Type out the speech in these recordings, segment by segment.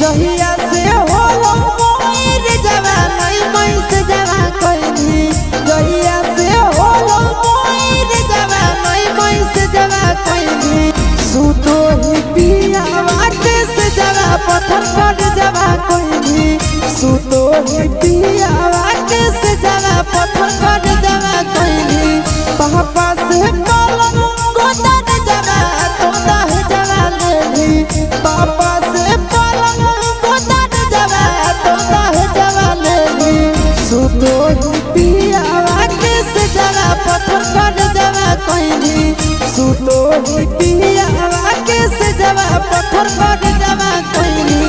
जहिया से होलो मोर जवानी मैं से जवा कइनी, जहिया से होलो मोर जवानी मैं से जवा कइनी। सुतो ही पियावा के से जवा पत्थर पर जवा कइनी, सुतो ही पियावा के से जवा पत्थर पर जवा कइनी। पापा से पलंग गोदर जवा तो दाह जवा लेली, पापा से पलंग पियावा के से जवा पत्थर पर जवा कइनी, सुतो ही पियावा के से जवा पत्थर पर जवा कइनी।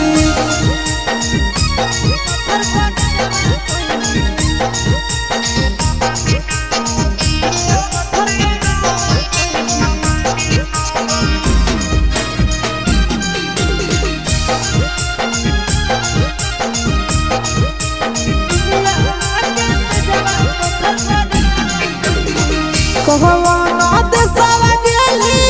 कहवा देशवा गेली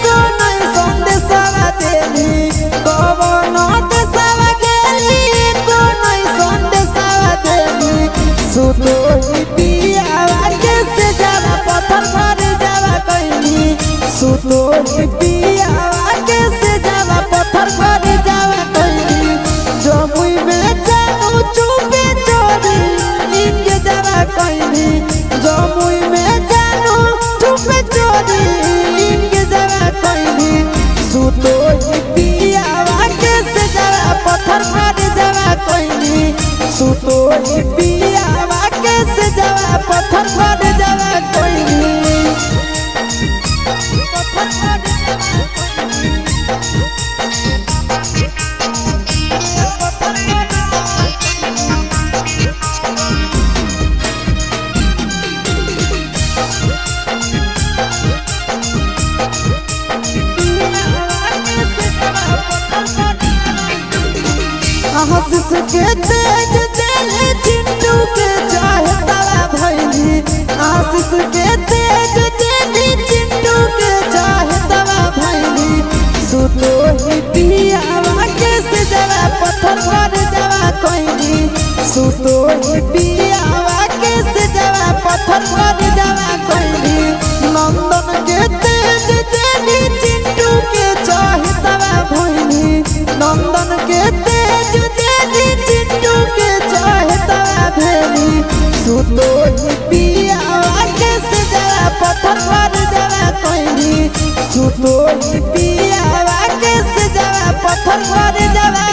कोन संदेशवा देली, कहवा देशवा गेली कोन संदेशवा देली। सुतो ही पियावा के से जवा पत्थर पर जवा कइनी, सुतो ही पियावा के से जवा पत्थर पर जवा कइनी। जमुई में जानू चुपे चोरी इनके जवा कइनी, जमुई में चुपे चोरी इनके जवा कइनी। सुतो ही पियावा के से जवा पत्थर पर जवा कइनी, सुतो ही पियावा के से जवा पत्थर पर जवा कइनी। आशीष के तेज देले चिंटू के चाहे तवा भइली, आशीष के तेज देले चिंटू के चाहे तवा भइली। सुतो ही पियावा के से जवा पत्थर पर जवा कइनी, सुतो ही पियावा के से जवा पत्थर पर जवा कइनी। नंदन के तेज देले चिंटू के चाहे तवा भइली, नंदन के तेज देली चिंटू के चाहे तवा भेली। सुतो ही पियावा के से जवा पत्थर पर जवा कइनी, सुतो ही पियावा के से जवा पत्थर पर जवा